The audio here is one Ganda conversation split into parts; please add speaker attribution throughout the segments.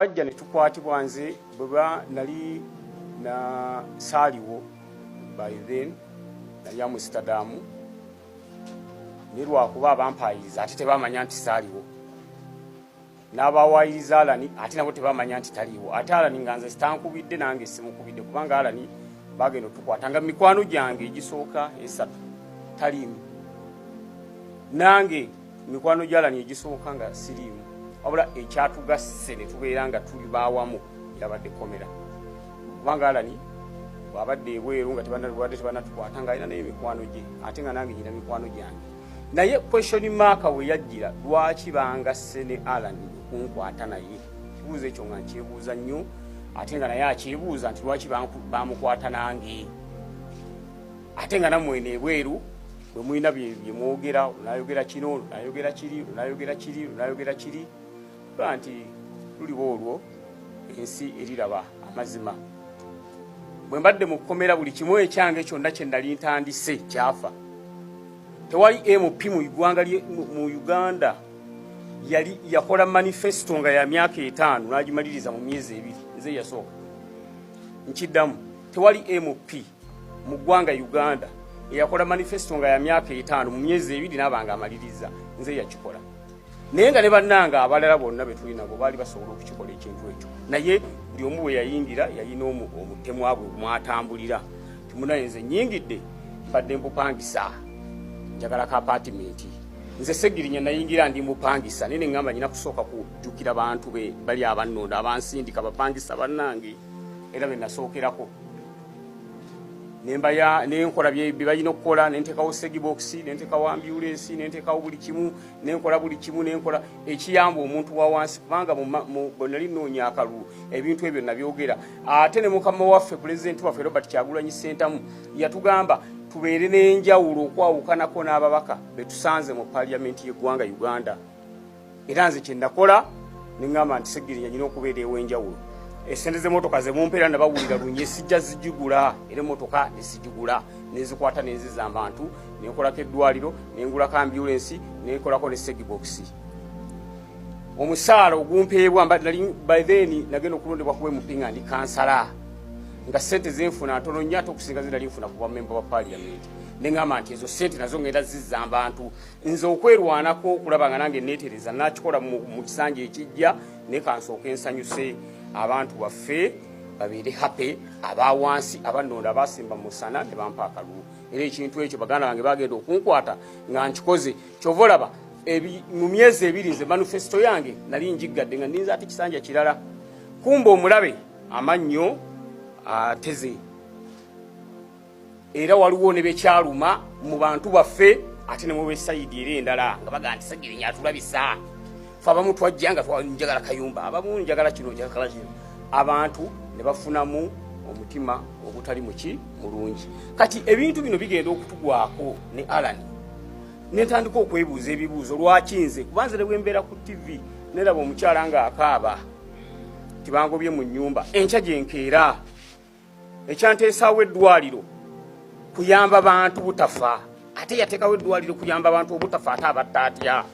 Speaker 1: Bajja ne tukwatibwa. Nze bweba nali na saaliwo by then, nali Amsterdam, naye lwakuba abampayiriza ate tebamanya nti saaliwo, n'abawayiriza Alani ate nabo tebamanya nti taliiwo. Ate Alani nga nze sitankubidde, nange simukubidde, kubanga Alani bagenda otukwata nga mikwano gyange egisooka esatu taliimu, nange mikwano gy'Alani egisooka nga siriimu. Wabula ekyatugasse ne tubeera nga tuli bawamu yabadde komera, kubanga Alani bwabadde ebweru nga tebadde tebanatukwata nga alina naye mikwano gye, ate nga nange nyina mikwano gyange. Naye question mark we yajjira, lwaki bangasse ne Alani okunkwata? Naye kibuuzo ekyo nga nkyebuuza nnyo, ate nga naye akyebuuza nti lwaki bamukwata nange, ate nga nammwe eno ebweru bwe mulina bye mwogera, onayogera kino, onayogera kiri, onayogera kiri, onayogera kiri. Ba nti luliba olwo ensi eriraba amazima. Bwe mbadde mu kkomera, buli kimu ekyange kyonna kye nali ntandise kyafa. Tewali MP mu ggwanga mu Uganda yali yakola manifesto nga ya myaka 5 n'agimaliriza mu myezi 2. Nze yasooka. Nkiddamu, tewali MP mu ggwanga Uganda eyakola manifesto nga ya myaka 5 mu myezi 2 n'abanga amaliriza. Nze yakikola. Naye nga ne bannanga abalala bonna be tuli nabo baali basobola okukikola ekintu ekyo, naye buli omu bwe yayingira yalina omutemwa gwe mwatambulira. Timunaye nze nyingidde mbadde mbupangisa, njagala ka apartment. Nze Segirinya nayingira ndi mupangisa, naye neŋŋamba nyina kusooka kujjukira bantu be bali abannonda, abansindika, bapangisa bannange, era be nasookerako nembaya nenkola bye balina okukola, nentekawo segibox, nentekawo ambulance, nentekawo buli kimu, nenkola buli kimu, nenkola ekiyamba omuntu wa wansi, kubanga bwe nali nnoonya akalulu ebintu ebyo nabyogera. Ate ne mukama waffe, pulezidenti waffe Robert Kyagulanyi Ssentamu, yatugamba tubeere n'enjawulo okwawukanako n'ababaka betusanze mu paliyamenti y'eggwanga Uganda. Era nze kyenakola neŋŋamba nti Segirinya nyina okubeera ew'enjawulo. Esente z'emmotoka zemumpeera nabawulira lunye, sijja zigigula, era emmotoka nesigigula, nezikwata nenziza abantu, nenkolako eddwaliro, nengulako ambulensi, nenkolako ne segibox. Omusaala ogumpeebwa, by then nagenda okulondebwa kuba MP nga ndi kansala, nga sente zenfuna ntono nnyo ate okusinga zenali nfuna kuba memba wa parliament. Neŋŋamba nti ezo sente nazo ngenda zizza abantu. Nze okwerwanako okulaba nga nange neetereza nakikola mu kisanja ekijja, naye kansooka ensanyuse abantu baffe babeere happy, abawansi abannonda, abasimba musana ne bampa akalulu. Era ekintu ekyo baganda bange bagenda okunkwata nga nkikoze. Kyova olaba mu myezi 2 nze manifesto yange nali njiggadde nga ninza ate kisanja kirala. Kumba omulabe amannyo ateze, era waliwo ne bekyaluma mu bantu baffe, ate ne mu besayidi era endala nga bagaa nti Segirinya atulabisa. Fe abamu twajja nga njagala kayumba, abamu njagala kino, njagala kino, abantu ne bafunamu omutima ogutali muki mulungi. Kati ebintu bino bigenda okutugwako ne Alani, nentandika okwebuuza ebibuuzo, lwaki nze? Kuba nze ne bwembeera ku TV neraba omukyala ng'akaaba tibangobye mu nnyumba, enkya gyenkeera ekyanteesaawo eddwaliro kuyamba bantu butafa, ate yateekawo eddwaliro kuyamba bantu obutafa, ate abatta atya?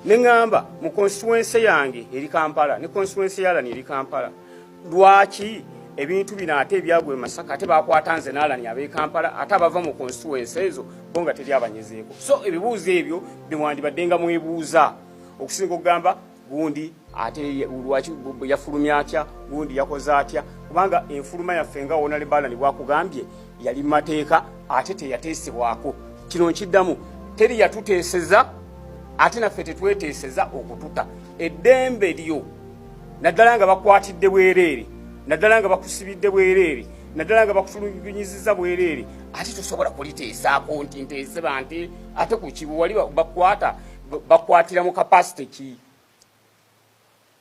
Speaker 1: Neŋŋamba mu constituency yange eri Kampala ne constituency y'Alani eri Kampala, lwaki ebintu bino ate ebyagwa e Masaka ate bakwata nze n'Alani ab'e Kampala, ate abava mu constituency ezo bo nga teri abanyezeeko? So ebibuuzo ebyo biwandibadde nga mwebuuza okusinga okugamba gundi ate lwaki yafulumya atya, gundi yakoze atya, kubanga enfuluma yaffe nga honorable Alani bwakugambye yali mateeka ate teyateesebwako. Kino nkiddamu, teri yatuteeseza, ate naffe tetweteeseza okututa. Eddembe lyo, naddala nga bakwatidde bwereere, naddala nga bakusibidde bwereere, naddala nga bakutulugunyiziza bwereere, ate tosobola kuliteesaako nti nteese bante. Ate ku kibu wali bakwata, bakwatira mu capacity ki?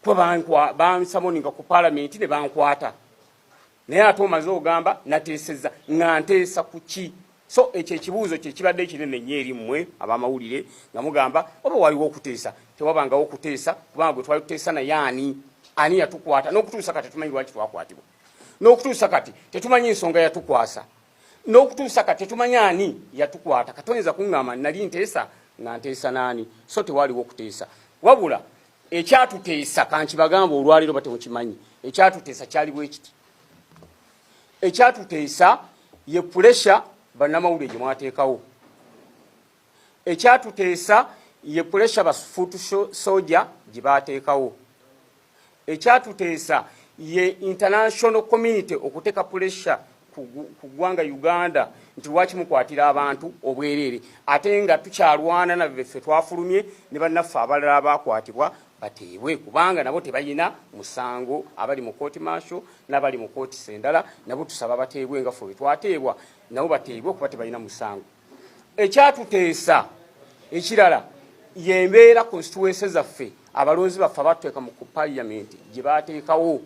Speaker 1: Kuba bansummoninga ku palamenti ne bankwata, naye ate omaze ogamba nateeseza, nga nteesa ku ki? So ekyo ekibuuzo kyekibadde ekinene nnyo eri mmwe abamawulire, nga mugamba oba waliwo okuteesa. Tewabangawo okuteesa, kubanga gwe twali tuteesa naye ani? Ani yatukwata? N'okutuusa kati tetumanyi lwaki twakwatibwa, n'okutuusa kati tetumanyi nsonga yatukwasa, n'okutuusa kati tetumanyi ani yatukwata. Katoyinza kuŋŋamba nali nteesa, nga nteesa naani? So tewaliwo okuteesa, wabula Ekyatuteesa, kankibagamba olwaleero batemukimanyi, ekyatuteesa kyali bwe kiti. Ekyatuteesa ye pressure bannamawulire gye mwateekawo. Ekyatuteesa ye pressure ba foot soldier gye bateekawo. Ekyatuteesa ye international community okuteeka pressure ku ggwanga Uganda nti lwaki mukwatira abantu obwereere, ate nga tukyalwana naffe twafulumye ne bannaffe abalala abakwatibwa bateebwe, kubanga nabo tebalina musango. Abali mu kooti martial n'abali mu kooti endala nabo tusaba bateebwe nga ffe bwe twateebwa, nabo bateebwe kuba tebalina musango. Ekyatuteesa ekirala yembeera constituency zaffe, abalonzi baffe abatuteeka mu parliament gye bateekawo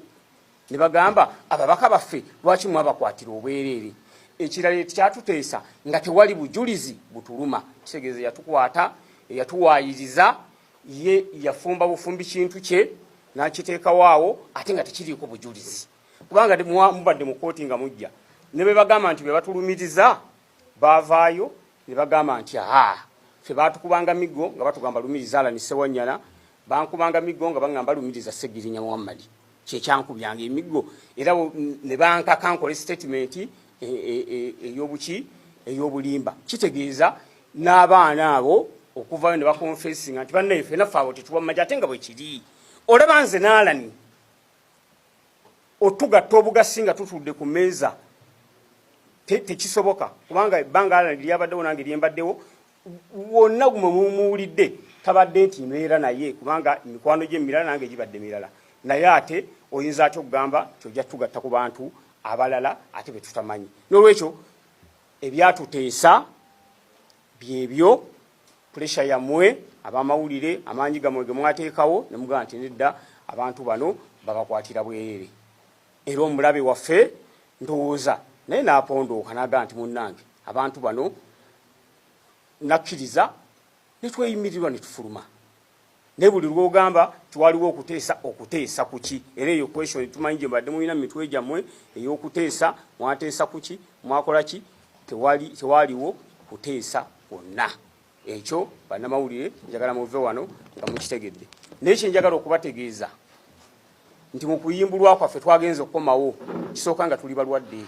Speaker 1: ne bagamba ababaka baffe lwaki mwabakwatira obwereere. Ekirala ekyatuteesa nga tewali bujulizi butuluma, kitegeeza yatukwata, eyatuwaayiriza ye yafumba bufumbi kintu kye n'akiteekawo awo ate nga tekiriiko bujulizi, kubanga mubadde mu kooti nga mujja ne bwe bagamba nti bwe batulumiriza, baavaayo ne bagamba nti aa, ffe baatukubanga miggo nga batugamba lumiriza Allan Ssewanyana, bankubanga miggo nga baŋŋamba lumiriza Ssegirinya Muhammad, kyekyankubyanga emiggo, era ne bankaka nkole statement ey'obuki, ey'obulimba. Kitegeeza n'abaana abo okuvayo ne baconfessinga nti bannaye ffe naffe abo tetuwammaje, ate nga bwe kiri. Olaba nze n'Allan otugatta obugasi nga tutudde ku mmeeza tekisoboka, kubanga ebbanga Allan lyabaddewo nange lyembaddewo wonna gumwe mumuwulidde tabadde nti mbeera naye, kubanga emikwano gye mirala nange gibadde mirala. Naye ate oyinza atya okugamba nti ojja tugatta ku bantu abalala ate be tutamanyi? N'olwekyo ebyatuteesa byebyo, pressure yammwe abamawulire, amaanyi gammwe ge mwateekawo ne mugamba nti nedda, abantu bano babakwatira bwerere. Era omulabe waffe ndowooza naye n'apondooka n'agamba nti munnange abantu bano, nakkiriza ne tweyimirirwa ne tufuluma. Naye buli lwogamba tiwaliwo okuteesa, okuteesa kuki? Era eyo question tumanyi gye mbadde mulina mu mitwe gyammwe ey'okuteesa. Mwateesa kuki? Mwakola ki? Tewali, tewaliwo kuteesa kwonna. Ekyo bannamawulire njagala muve wano nga mukitegedde. Naye kyenjagala okubategeeza nti mu kuyimbulwa kwaffe twagenza okukomawo kisooka nga tuli balwadde,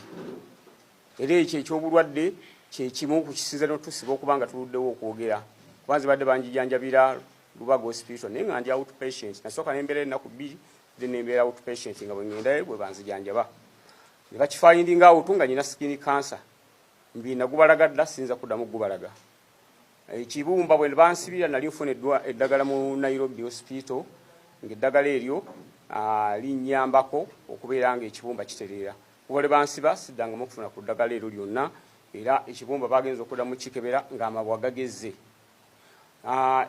Speaker 1: era ekyo ekyobulwadde kyekimu ku kisinza notusiba okuba nga tuluddewo okwogera, kuba nze badde banjijanjabira Lubaga Hospital, naye nga ndi outpatient. Nasooka nembeera ennaku 2, then nembeera outpatient nga bwe ngendayo bwe banzijanjaba ne bakifindinga out nga nyina skin cancer. Mbi nagubalaga dda, siyinza kuddamu gubalaga. Ekibumba bwe bansibira nali nfuna eddagala mu Nairobi Hospital, ng'eddagala eryo linnyambako okubeera nga ekibumba kitereera. Kuba lwe bansiba siddangamu okufuna ku ddagala eryo lyonna, era ekibumba bagenza okuddamu kikebera ng'amabwa gagezze.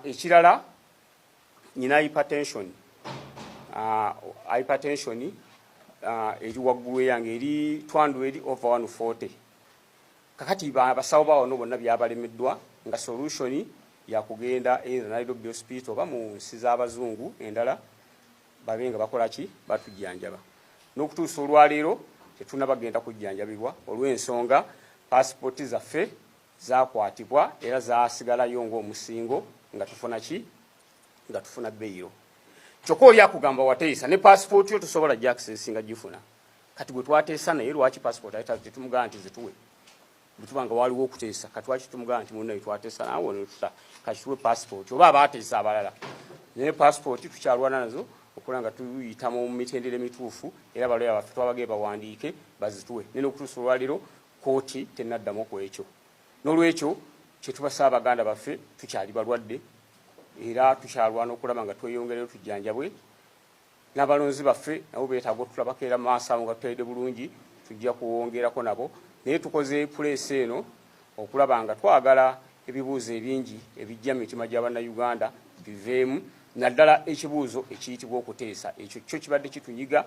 Speaker 1: Ekirala nyina hypertension. Hypertension eri waggulu, eyange eri twandu eri over 140. Kakati abasawo bawano bonna byabalemeddwa, nga solution yakugenda either Nairobi Hospital oba mu nsi z'abazungu endala babe nga bakola ki, batujjanjaba. N'okutuusa olwaleero tetunabagenda kujjanjabibwa olw'ensonga pasipooti zaffe zakwatibwa era zasigalayo ng'omusingo nga tufuna ki, nga tufuna bail. Kyokka oli akugamba wateesa ne pasipooti yo tosobola gy'accessinga gifuna. Kati gwe twateesa naye lwaki pasipooti ate tetumugamba nti zituwe? Bwe nga waliwo okuteesa, kati lwaki tumugamba nti munnaye twateesa naawe netuta, kati tuwe pasipooti, oba abaateesa abalala? Naye pasipooti tukyalwana nazo okulaba nga tuyita mu mitendera emituufu, era abaloya baffe twabagee bawandiike bazituwe, naye n'okutuusa olwaleero kooti tenaddamu ku ekyo. N'olwekyo kyetubasaba baganda baffe, tukyali balwadde era tukyalwana okulaba nga tweyongereyo tujjanjabwe, n'abalonzi baffe nabo beetaaga otulabako era maaso awo nga tuteredde bulungi, tujja kuwongerako nabo. Naye tukoze press eno okulaba nga twagala ebibuuzo ebingi ebijja mu mitima gy'Abannayuganda biveemu, naddala ekibuuzo ekiyitibwa okuteesa. Ekyo kyo kibadde kitunyiga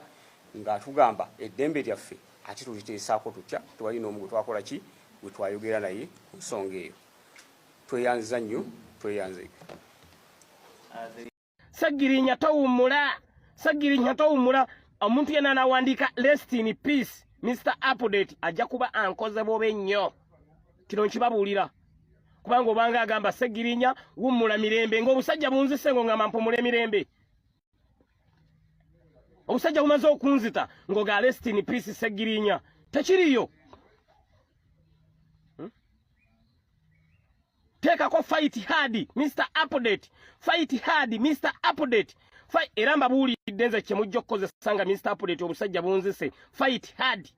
Speaker 1: nga tugamba eddembe lyaffe ate tuliteesaako tutya? Tewali n'omu gwe twakola ki, gwe twayogera naye ku nsonga eyo. Tweyanziza nnyo, tweyanze.
Speaker 2: Segirinya towummula, Segirinya towummula. Omuntu yenna anawandiika "Rest in peace Mr Update" ajja kuba ankoze bobe nnyo. Kino nkibabuulira kubanga obanga agamba Segirinya wummula mirembe, ng'obusajja bunzise ngo ngamba mpumula emirembe. Obusajja bumaze okunzita ngoga rest in peace Segirinya, tekiriyo. Teekako fight hard Mr Update, fight hard Mr Update. Era mbabuulidde nze kyemujja okukozesa nga Mr Update obusajja bunzise, fight hard.